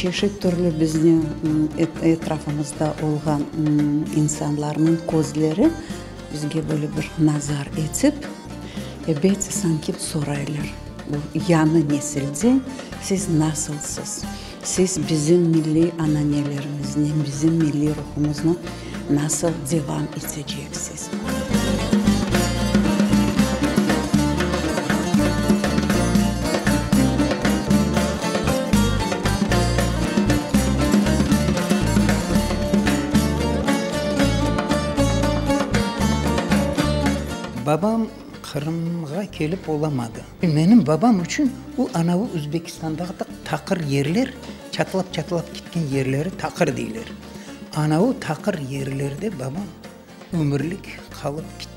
Çeşit türlü bizni etrafımızda olğan insanlarnıñ közleri bizge böyle bir nazar etip, ebet, sanki soraylar, bu yañı nesilde siz nasılsız, siz bizim milliy ananelerimizni, bizim milliy ruhumıznı nasıl devam eteceksiz? Babam Qırımğa kelip olamadı. Menim babam içün o anavı Özbekistandağı taqır yerler, çatlap-çatlap ketken yerleri taqır deyler. Anavı taqır yerlerde babam ömürlik qalıp ketti.